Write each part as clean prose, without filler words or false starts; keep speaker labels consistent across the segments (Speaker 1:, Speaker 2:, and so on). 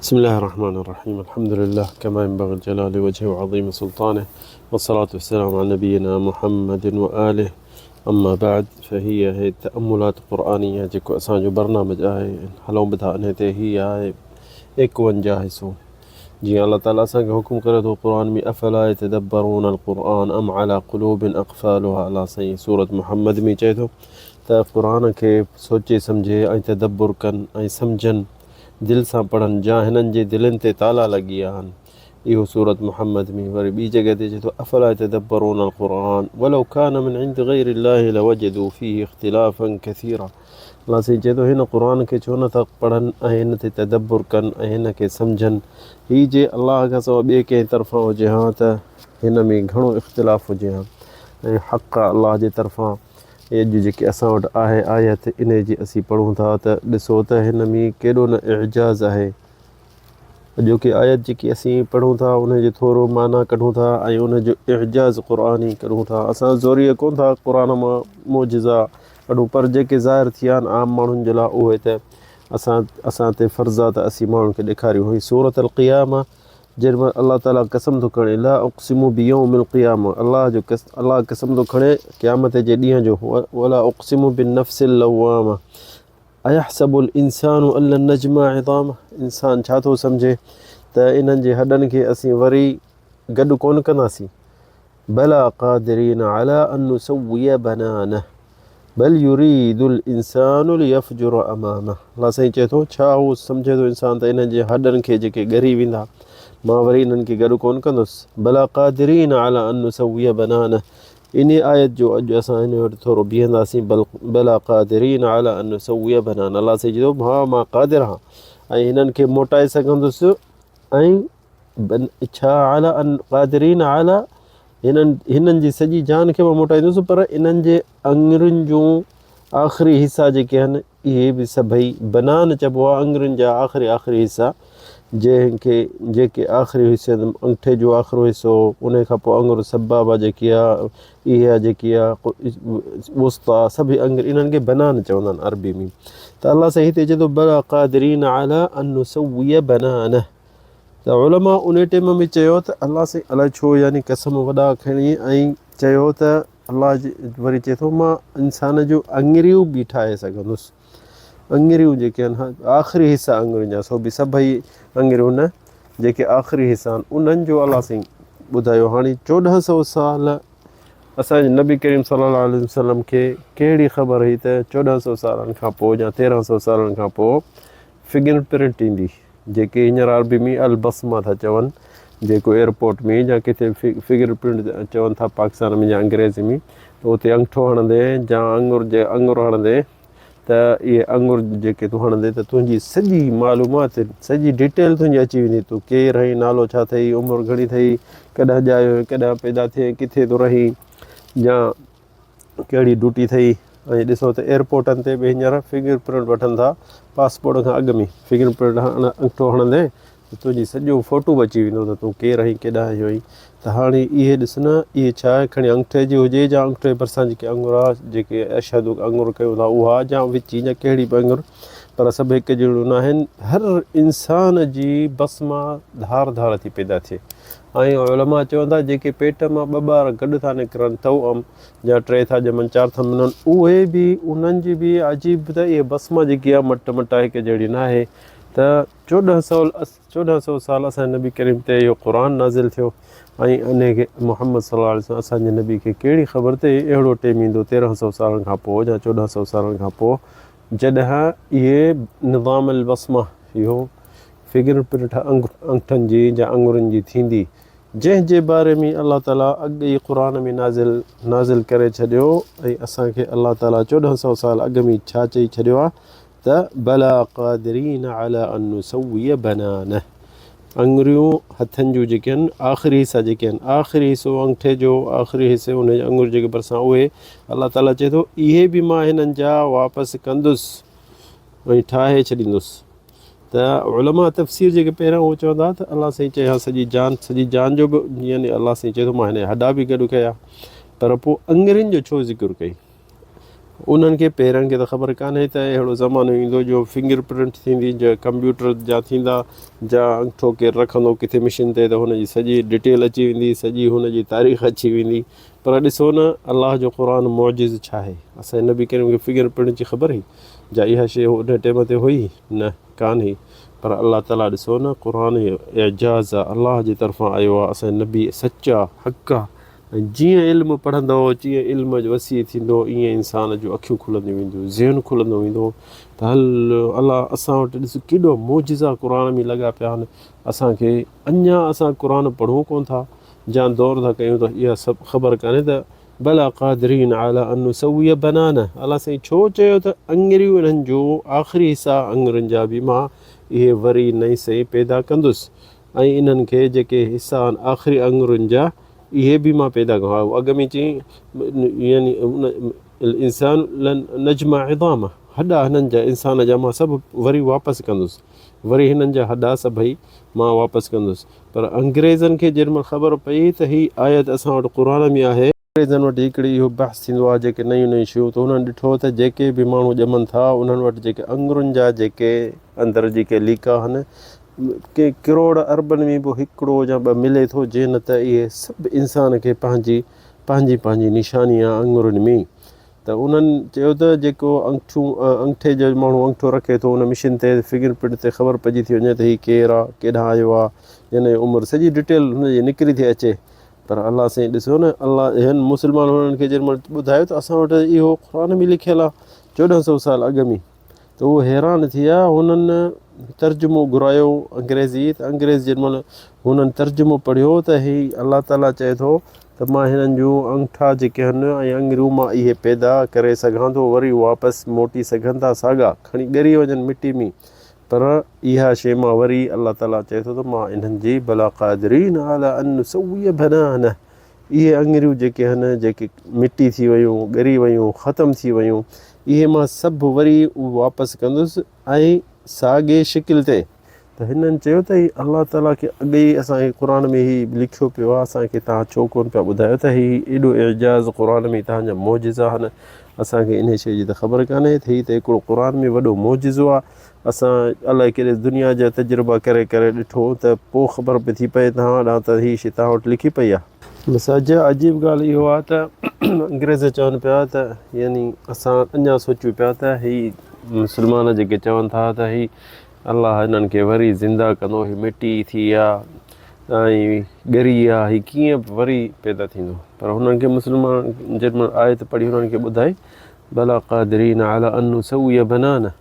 Speaker 1: بسم الله الرحمن الرحيم الحمد لله كما ينبغي الجلال وجهه وعظيم سلطانه والصلاة والسلام على نبينا محمد وآله اما بعد فهي هي تأملات قرآنيه جيڪو اسان جو برنامج آهي هلون به ٿا انهي تي هي آهي ايڪونجاهه حصو جيئن الله تعالي اسان کي حڪم ڪري ٿو قرآن ۾ افلا يتدبرون القرآن ام على قلوب اقفالها الله سائين سورة محمد ۾ چئي ٿو ته قرآن کي سوچي سمجهي ۽ تدبر ڪن ۽ سمجهن دل سان پڙهن جا هنن جي دلين تي تالا لڳي ويا آهن اهو سورة محمد ۾ وري ٻي جڳهه تي چئي ٿو افلا يتدبرون القرآن ولو كان من عند غير الله لوجدوا فيه اختلافا كثيرا الله سائين چئي ٿو هن قرآن کي ڇو نٿا پڙهن ۽ هن تي تدبر ڪن ۽ هن کي سمجهن هي جي الله کان سواء ٻئي ڪنهن طرفان هجي ها ته هن ۾ گهڻو اختلاف هجي ها ۽ حق الله جي طرفان هي اڄ جيڪي اسان وٽ آهي آيت انهي جي اسين پڙهون ٿا ته ڏسو ته هن ۾ ڪيڏو نه اعجاز آهي. اڄوڪي آيت جيڪي اسين پڙهون ٿا انهي جو ٿورو معنيٰ ڪڍون ٿا ۽ ان جو اعجاز قرآني ڪڍون ٿا. اسان زوريء ڪونه ٿا قرآن مان معجزا ڪڍون پر جيڪي ظاهر ٿيا آهن عام ماڻهن جي لاء اهي ته اسان اسان تي فرض آهي ته اسين ماڻهن کي ڏيکاريون. هي سورة القيامة جنهن مان الله تعاليٰ قسم ٿو کڻي، لا اقسم بيوم القيامة الله جو الله قسم ٿو کڻي قيامت جي ڏينهن جو، ولا اقسم بالنفس اللوامة ايحسب الانسان ان لن نجمع عظامه انسان ڇا ٿو سمجهي ته انهن جي هڏن کي اسين وري گڏ ڪونه ڪنداسين. بليٰ قادرين علي ان نسوي بنانه بل يريد الانسان ليفجر امامه الله سائين چئي ٿو ڇا هو سمجهي ٿو انسان ته انهن جي هڏن کي جيڪي ڳري ويندا مان وري انهن کي گڏ ڪونه ڪندس بليٰ قادرين علي ان نسوي بنانه انهي آيت جو اڄ اسان ان وٽ ٿورو بيهنداسين بل بليٰ قادرين علي ان نسوي بنانه الله سائين چئي ٿو ها مان قادر آهان ۽ هنن کي موٽائي سگهندس ۽ ڇا علي ان قادرين علي هنن هنن جي سڄي جان کي مان موٽائيندس پر انهن جي اڱرين جون آخري حصا جيڪي آهن اهي به سڀئي بنان چئبو آهي اڱرين جا آخري آخري حصا جنهن کي جيڪي آخري حصي انگٺي جو آخرو حصو ان کان پوء اڱر سبابا جيڪي آهي اها جيڪي آهي وسطا سڀئي اڱر انهن کي بنان چوندا آهن عربي ۾ ته الله سائين هتي چئي ٿو بلا قادرين علي ان نسوي بنانه ته علماء انهي ٽيم ۾ چيو ته الله سائين الائي ڇو يعني قسم وڏا کڻي ۽ چيو ته الله جي وري چئي ٿو مان انسان جون اڱريون به ٺاهي سگهندس اڱريون جيڪي آهن آخري حصا اڱرين جا سو به سڀئي اڱريون نه جيڪي آخري حصا آهن انهن جو الله سائين ٻڌايو هاڻي چوڏهن سو سال اسان جي نبي ڪريم صلي الله عليه وسلم کي ڪهڙي خبر هئي ته چوڏهن سو سالن کان پوء يا تيرهن سو سالن کان پوء فگر پرنٽ ايندي جيڪي هينئر عربي ۾ البصمه ٿا چون جيڪو ايئرپورٽ ۾ يا ڪٿي فگر پرنٽ چون ٿا پاڪستان ۾ يا انگريزي ۾ ته اتي انگٺو هڻندي يا اڱر جي اڱر هڻندي ته اهي اڱر جيڪي تون هڻندي ته تنهنجي سڄي معلومات سڄي ڊيٽيل تنهنجي اچي ويندي تون ڪير آهين نالو ڇا اٿئي عمر گهڻي اٿئي ڪڏهن ڄايو آهين ڪڏهن پيدا ٿئين ڪٿي ٿو رهين يا ڪهڙي ڊيوٽي اٿئي ۽ ڏسو ته ايئرپورٽن تي به هينئر فنگر پرنٽ وٺن ٿا پاسپورٽ کان اڳ ۾ فنگر پرنٽ انگٺو هڻندي ته تنهنجي سڄو فوٽو به اچي ويندو ته تون ڪير آهين ڪيڏانهن آيو آهين ته هاڻي اهي ڏس نه اهي ڇا آهي کڻي انگٺي جي هجي يا انگٺي ڀرسان جيڪي اڱر آهي جيڪي اشهد اڱر ڪيون ٿا اها يا وچي يا ڪهڙي به اڱر پر سڀ هڪ جهڙيون ناهن هر انسان جي بصمه ڌار ڌار ٿي پيدا ٿئي ۽ علماء چون ٿا جيڪي پيٽ مان ٻه ٻار گڏ ٿا نڪرن توأم يا ٽي ٿا ڄمن چار ٿا ملن اهي به انهن جي به عجيب ته اهي بصمه جيڪي آهي مٽ مٽا هڪ جهڙي ناهي ته چوڏهن سو چوڏهن سو سال اسان جي نبي ڪريم تي اهو قرآن نازل ٿيو ۽ انهي کي محمد صلي الله عليه وسلم اسان جي نبي کي ڪهڙي خبر ته اهڙو ٽيم ايندو تيرهن سو سالن کان پوء يا چوڏهن سو سالن کان پوء جڏهن اهي نظام البصمه اهو فگر پرنٽ انگٺن جي يا اڱرين جي ٿيندي، جنهن جي باري ۾ الله تعاليٰ اڳ ئي قرآن ۾ نازل نازل ڪري ڇڏيو ۽ اسان کي الله تعاليٰ چوڏهن سئو سال اڳ ۾ ڇا چئي ڇڏيو آهي ته بليٰ قادرين علي ان نسوي بنانه اڱريون هٿن جون جيڪي آهن آخري حصا جيڪي آهن آخري حصو انگٺي جو آخري حصي ان جي اڱر جيڪي ڀرسان اهي الله تعاليٰ چئي ٿو اهي به مان هنن جا واپس ڪندس ۽ ٺاهي ڇڏيندس ته علماء تفسير جيڪي پهريان اهو چوندا ته الله سائين چئي ها سڄي جان سڄي جان جو به يعني الله سائين چئي ٿو مان هن جا هڏا به گڏ ڪيا پر پوء اڱرين جو ڇو ذڪر ڪئي؟ انهن کي پيرن کي ته خبر ڪانهي ته اهڙو زمانو ايندو جو فنگر پرنٽ ٿيندي جا ڪمپيوٽر جا ٿيندا جا انگٺو ڪير رکندو ڪٿي مشين تي ته هن جي سڄي ڊيٽيل اچي ويندي سڄي هن جي تاريخ اچي ويندي پر ڏسو نه الله جو قرآن معجز ڇا آهي اسان جي نبي ڪريم کي فنگر پرنٽ جي خبر هئي جا اها شيء ان ٽيم تي هئي نه ڪانه هئي پر الله تعالي ڏسو نه قرآن اعجاز الله جي طرفان آيو آهي اسان جي نبي سچا حق آ ۽ جيئن علم پڙهندؤ، جيئن علم وسيع ٿيندو، ايئن انسان جون اکيون کلنديون وينديون، ذهن کلندو ويندو ته هل الله اسان وٽ ڏس ڪيڏو معجزا قرآن ۾ لڳا پيا آهن، اسان کي اڃا اسان قرآن پڙهون ڪونه ٿا جا دور ٿا ڪيون ته اها سڀ خبر ڪانهي ته بليٰ قادرين علي ان نسوي بنانه الله سائين ڇو چيو ته اڱريون انهن جون آخري حصا اڱرين جا به مان اهي وري نئين سئين پيدا ڪندس ۽ انهن کي جيڪي حصا آهن آخري اڱرين جا اهي به مان پيدا ڪيا. اڳ ۾ چيائين يعني الانسان لن نجمع عظامه هڏا هنن جا انسان جا مان سڀ وري واپس ڪندس وري هنن جا هڏا سڀئي مان واپس ڪندس پر انگريزن کي جيڏي مهل خبر پئي ته هي آيت اسان وٽ قرآن ۾ آهي. انگريزن وٽ هڪڙي اهو بحث ٿيندو آهي جيڪي نيون نيون شيون ته انهن ڏٺو ته جيڪي به ماڻهو ڄمن ٿا انهن وٽ جيڪي اڱرن جا جيڪي اندر جيڪي ليڪا آهن ڪي ڪروڙ اربن ۾ به هڪڙو يا ٻه ملي ٿو جي نه ته اهي سڀ انسان کي پنهنجي پنهنجي پنهنجي نشاني آهي اڱرن ۾ ته انهن چيو ته جيڪو انگٺيون انگٺي جو ماڻهو انگٺو رکي ٿو ان مشين تي فنگر پرنٽ تي خبر پئجي ٿي وڃي ته هي ڪير آهي ڪيڏانهن آيو آهي هن جي عمر سڄي ڊٽيل هن جي نڪري ٿي اچي پر الله سائين ڏسو نه الله هن مسلمان هنن کي جنهن مهل ٻڌايو ته اسان وٽ اهو قرآن ۾ لکيل آهي 1400 سال اڳ ۾ ته اهو حيران ٿي ويا هنن ترجمو گهرايو انگريزي ته انگريز جنهن مهل هنن ترجمو پڙهيو ته هي الله تعاليٰ چئي ٿو ته مان هنن جون انگٺا جيڪي آهن ۽ اڱريون مان اهي پيدا ڪري سگهان ٿو وري واپس موٽي سگهن ٿا ساڳا کڻي ڳري وڃن مٽي ۾ پر اها شيء مان وري الله تعاليٰ چئي ٿو ته مان انهن جي بلا قادرين علي ان نسوي بنانه اهي اڱريون جيڪي آهن جيڪي مٽي ٿي ويون ڳري ويون ختم ٿي ويون اهي مان سڀ وري واپس ڪندس ۽ ساڳي شڪل تي ته هنن چيو ته هي الله تعاليٰ کي اڳ ئي اسان کي قرآن ۾ هي لکيو پيو آهي اسان کي توهان ڇو ڪونه پيا ٻڌايو ته هي ايڏو اعجاز قرآن ۾ توهان جا معجزا آهن اسان کي انهي شيء جي ته خبر ڪانهي ته هي ته هڪڙو قرآن ۾ وڏو معجزو آهي. اسان الائي ڪيڏي دنيا جا تجربا ڪري ڪري ڏٺو ته پوء خبر پئي ٿي پئي توهان ڏانهن ته هي شيء توهان وٽ لکي پئي آهي. بس عجيب ڳالهه اهو آهي ته انگريز چون پيا ته يعني اسان اڃا سوچيون پيا ته هي مسلمان جيڪي چون ٿا ته هي الله هنن کي وري زنده ڪندو، هي مٽي ٿي آ ۽ ڳري آ، هي ڪيئن وري پيدا ٿيندو؟ پر هنن کي مسلمان جنهن مهل آيت پڙهي هنن کي ٻڌائي، بليٰ قادرين علي ان نسوي بنانه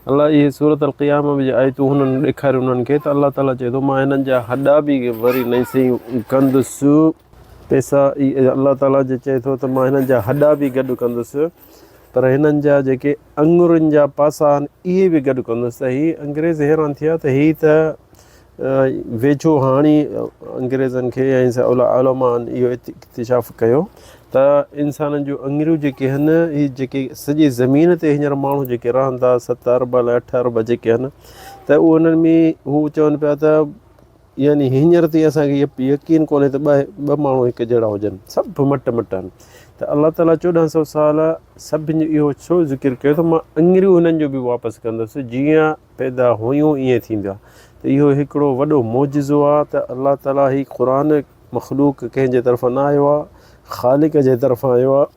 Speaker 1: الله اهي سورة القيامه ۾ جي آيتون هنن ڏيکاريون هنن کي ته الله تعالي چئي ٿو مان هنن جا هڏا به وري نئين سئين ڪندس، پئسا الله تعالي جي چئي ٿو ته مان هنن جا هڏا به گڏ ڪندس. پر هنن جا جيڪي اڱرين جا پاسا آهن اهي به گڏ ڪندس ته هي انگريز حيران ٿيا ته هي ته ويجهو هاڻي انگريزن کي ۽ علماء اهو اڪتشاف ڪيو ته انسانن جون اڱريون جيڪي آهن هي جيڪي سڄي زمين تي هينئر ماڻهو جيڪي رهن ٿا 7 ارب الائي 8 ارب جيڪي آهن ته انهن ۾ هو چون پيا ته يعني هينئر تائين اسان کي يقين ڪونهي ته ٻه ماڻهو هڪ جهڙا هجن، سڀ مٽ مٽ آهن. ته الله تعاليٰ 1400 سال سڀني جو اهو ڇو ذڪر ڪيو ته مان اڱريون هنن جون به واپس ڪندس، جيئن پيدا هيون ائين ٿيندا. ته اهو هڪڙو وڏو معجزو آهي ته الله تعاليٰ هي قرآن مخلوق ڪنهن جي طرفان نه آيو آهي، خالق جي طرفان آيو آهي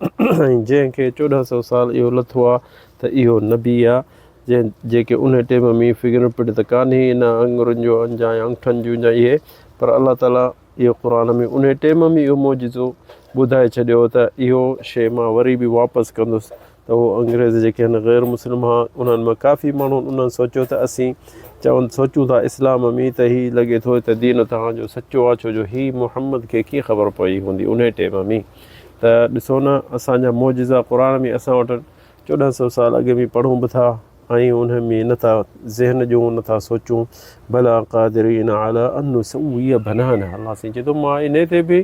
Speaker 1: ۽ جنهن کي 1400 سال اهو لٿو آهي ته اهو نبي آهي. جنهن جيڪي انهي ٽيم ۾ فگر پرنٽ ته ڪانهي نه اڱرن جو جا يا انگٺن جون جا اهي پر الله تعالي اهو قرآن ۾ انهي ٽيم ۾ اهو معجزو ٻڌائي ڇڏيو ته اهو شيء مان وري به واپس ڪندس ته اهو انگريز جيڪي آهن غير مسلم ها انهن مان ڪافي ماڻهن انهن سوچيو ته اسين چون سوچون ٿا اسلام ۾ ته هي لڳي ٿو ته دين توهان جو سچو آهي ڇو جو هي محمد کي ڪيئن خبر پئي هوندي انهي ٽيم ۾ ته ڏسو نه اسان جا معجزا قرآن ۾ اسان وٽ 1400 سال اڳ ۾ پڙهون به ٿا ۽ انهن ۾ نه ٿا ذهن ڏيون نه ٿا سوچون بليٰ قادرين علي ان نسوي بنانه الله سائين چئي ٿو مان انهي تي به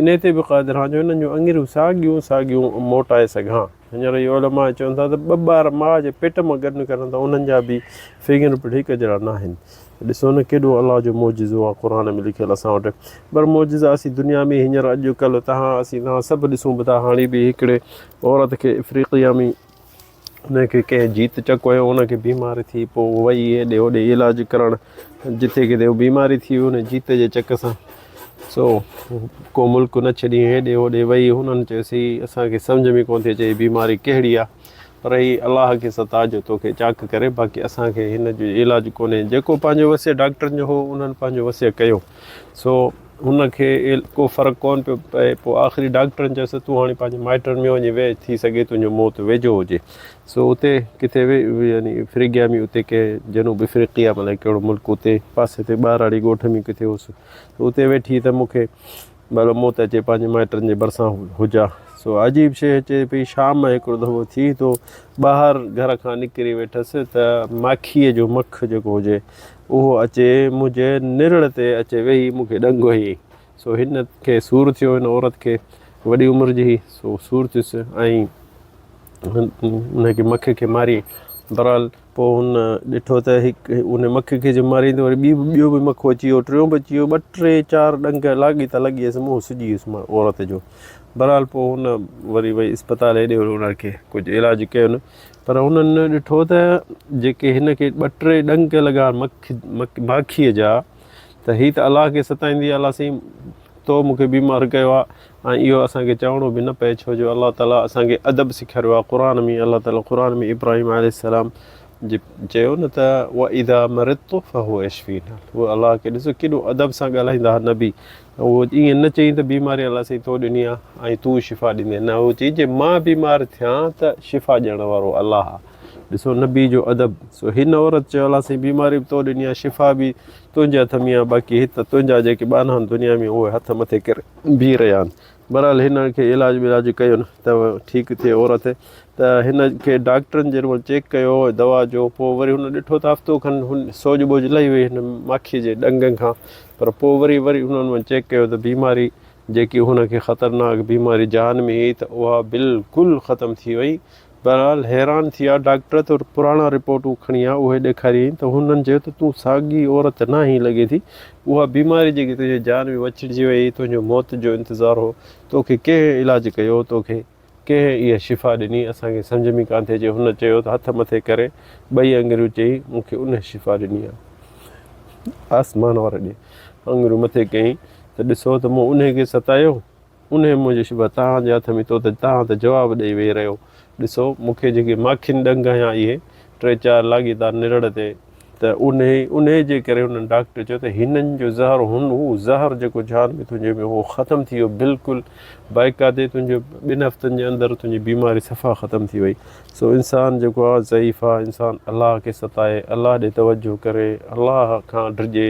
Speaker 1: انهي تي به قادر آهيان جو انهن جون اڱريون ساڳيون ساڳيون موٽائي سگهان هينئر اهي علماء چون ٿا ته ٻه ٻار ماء جي پيٽ مان گڏ نڪرن ٿا انهن جا به فنگر پرنٽ هڪ جهڙا ناهن ڏسو نه ڪيڏو الله جو معجزو آهي قرآن ۾ لکيل اسان وٽ پر معجزا اسين دنيا ۾ هينئر اڄ ڪلهه تهان اسين تهان سڀ ڏسون به ٿا هاڻي به هڪڙي عورت کي افريقيا ۾ ان کي ڪنهن جيت چڪ هيو ان کي بيمار ٿي پوء وئي هيڏي هوڏي علاج ڪرڻ جتي ڪٿي بيماري ٿي وئي ان جيت جي چڪ سان سو ڪو ملڪ نه ڇڏي هيڏي هوڏي وئي هنن چيس هي اسانکي سمجهه ۾ ڪونه ٿي اچي هي بيماري ڪهڙي آ پر هي الله کي ستا جو توکي چاڪ ڪري باقي اسانکي هن جو علاج ڪونهي جيڪو پنهنجو وسي ڊاڪٽرن جو هو انهن پنهنجو وسي ڪيو سو هن کي ڪو فرق ڪونه پيو پئي. پوء آخري ڊاڪٽرن چيس ته تون هاڻي پنهنجي مائٽن ۾ وڃي ويهه، ٿي سگهي تنهنجو موت ويجهو هجي. سو اتي ڪٿي يعني افريقيا ۾ اتي ڪنهن جنوب افريقيا ۾ الائي ڪهڙو ملڪ اتي پاسي تي ٻهراڙي ڳوٺ ۾ ڪٿي هوس ته اتي ويٺي ته مون کي ڀلو موت اچي پنهنجي مائٽن جي ڀرسان هجان. سو عجيب شيء اچي پئي شام هڪڙو دفعو ٿي ٿو ٻاهر گهر کان نڪري ويٺس ته ماکيء جو مک جيڪو هجي اهو اچي منهنجي نرڙ تي اچي ويهي مون کي ڏنگ هنيائين. سو هن کي سور ٿيو، هن عورت کي وڏي عمر جي هئي، سو سور ٿيس ۽ ان کي مک کي ماريائين. بهرحال پوء هن ڏٺو ته هڪ ان مک کي جو ماريائين ته وري ٻي ٻيو به مک اچي ويو، ٽيون به اچي ويو، ٻه ٽي چار ڏنگ لاڳيتا لڳي ويس، منهن سڄي ويس عورت جو. بهرحال پوء هن وري وئي اسپتال هيڏي هوڏي انهن کي ڪجهه علاج ڪيو. پر هنن ڏٺو ته جيڪي هن کي ٻه ٽي ڏنگ لڳا مک ماکيء جا ته هي ته الله کي ستائيندي الله سائين تو مون کي بيمار ڪيو آهي ۽ اهو اسان کي چوڻو به نه پئي ڇو جو الله تعاليٰ اسان کي ادب سيکاريو آهي قرآن ۾ الله تعاليٰ قرآن ۾ ابراهيم عليه السلام جي چيو نه ته واذا مرضت فهو يشفين هو الله کي ڏسو ڪيڏو ادب سان ڳالهائيندا هئا نبي اهو ائين نه چئين ته بيماري الله سائين تو ڏني آ ۽ تون شفا ڏيندين نه اهو چئين جي مان بيمار ٿيان ته شفا ڏيڻ وارو الله آ ڏسو نبي جو ادب سو هن عورت چيو الله سائين بيماري به تو ڏني آ شفا به تنهنجي هٿ ۾ آ باقي هت تنهنجا جيڪي ٻانها آهن دنيا ۾ اهي هٿ مٿي ڪري بيهي رهيا آهن بهرحال هن کي علاج ولاج ڪيو نه ته ٺيڪ ٿئي عورت ته هن کي ڊاڪٽرن جيڏي مهل چيڪ ڪيو دوا جو پوء وري هن ڏٺو ته هفتو کن هن سوڄ ٻوڄ لهي وئي هن ماکي جي ڏنگن کان پر پوء وري وري هنن وڃي چيڪ ڪيو ته بيماري جيڪي هن کي خطرناڪ بيماري جان ۾ هئي ته اها بلڪل ختم ٿي وئي بهرحال حيران ٿي ويا ڊاڪٽر ته پراڻا رپورٽون کڻي آيا اهي ڏيکاريائين ته هنن چيو ته تون ساڳي عورت ناهين لڳي ٿي اها بيماري جيڪي تنهنجي جان ۾ وچڙجي وئي هئي تنهنجو موت جو انتظار هو توکي ڪنهن علاج ڪيو توکي ڪنهن اها شفا ڏني اسان کي سمجهه ۾ ڪانه ٿي اچي هن چيو ته هٿ مٿي ڪري ٻئي آڱريون چئي مون کي ان شفا ڏني آهي آسمان واري ڏي آڱريون مٿي ڪيائين ته ڏسو ته مون انهي کي ستايو انهيء منهنجي شبه توهان جي هٿ ۾ تو ته توهان ته جواب ڏيئي ويهي رهيو. ڏسو، مون کي جيڪي ماکين ڏنگ هنيا اهي ٽي چار لاڳيتا نرڙ تي ته انهيء انهيء جي ڪري انهن ڊاڪٽر چيو ته هنن جو زهر هن هو زهر جيڪو جان ۾ تنهنجي ۾ هو ختم ٿي ويو بلڪل بائيڪاتي تنهنجو ٻن هفتن جي اندر تنهنجي بيماري صفا ختم ٿي وئي. سو انسان جيڪو آ ضعيف آ انسان الله کي ستائي الله ڏي توجه ڪري الله کان ڊڄي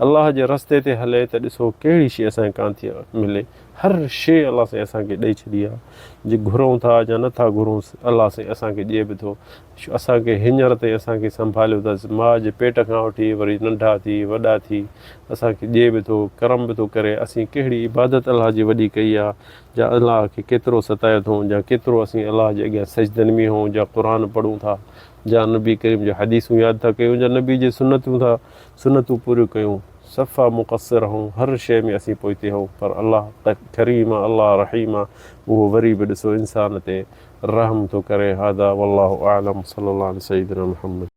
Speaker 1: الله جي رستي تي هلي ته ڏسو ڪهڙي شي اسان کي ڪانه ٿي ملي هر شي الله سائين اسان کي ڏئي ڇڏي آ جي گهرون ٿا يا نه ٿا گهرون الله سائين اسان کي ڏئي به ٿو اسان کي هينئر تائين اسان کي سنڀاليو اٿس ماء جي پيٽ کان وٺي وري ننڍا ٿي وڏا ٿي اسان کي ڏئي به ٿو ڪرم به ٿو ڪري اسين ڪهڙي عبادت الله جي وڏي ڪئي آ جا الله کي ڪيترو ستايو اٿئون جا ڪيترو اسين الله جي اڳيان سجدن ۾ هون جا قرآن پڙهون ٿا جا نبي ڪريم جون حديثون ياد ٿا ڪيون جا نبي جي سنتون ٿا سنتون پوريون ڪيون صفا مقصر هون هر شيء ۾ اسين پوئتي هون پر الله ڪريم آ الله رحيم آ اهو وري به ڏسو انسان تي رحم ٿو ڪري هذا والله اعلم صلي الله علي سيدنا محمد.